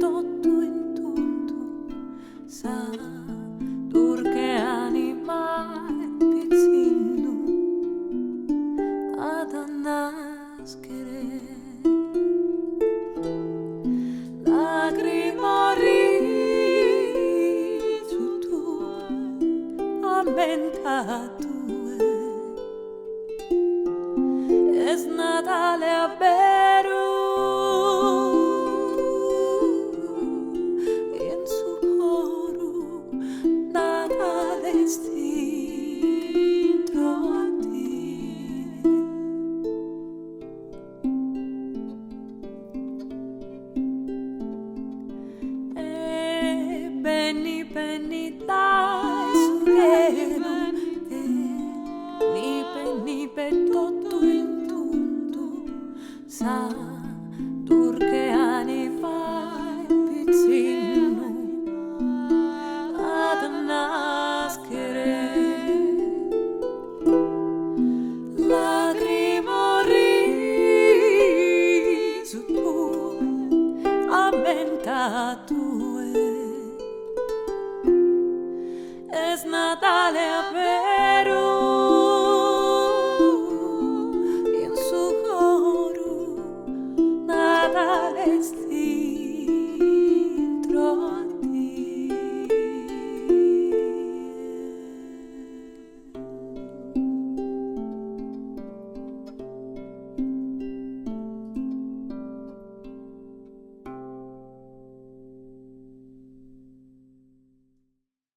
totu in tundu sa durche anima 'e pitzinnu at a naschere. Lagrima risu tue ammenta tue est Nadale a beru in su coru Nadale est intro a tie. E beni beni dae su chelu e nibe nibe totu in tundu sa durche anima 'e pitzinnu at a naschere. Lagrima risu tue ammenta tue.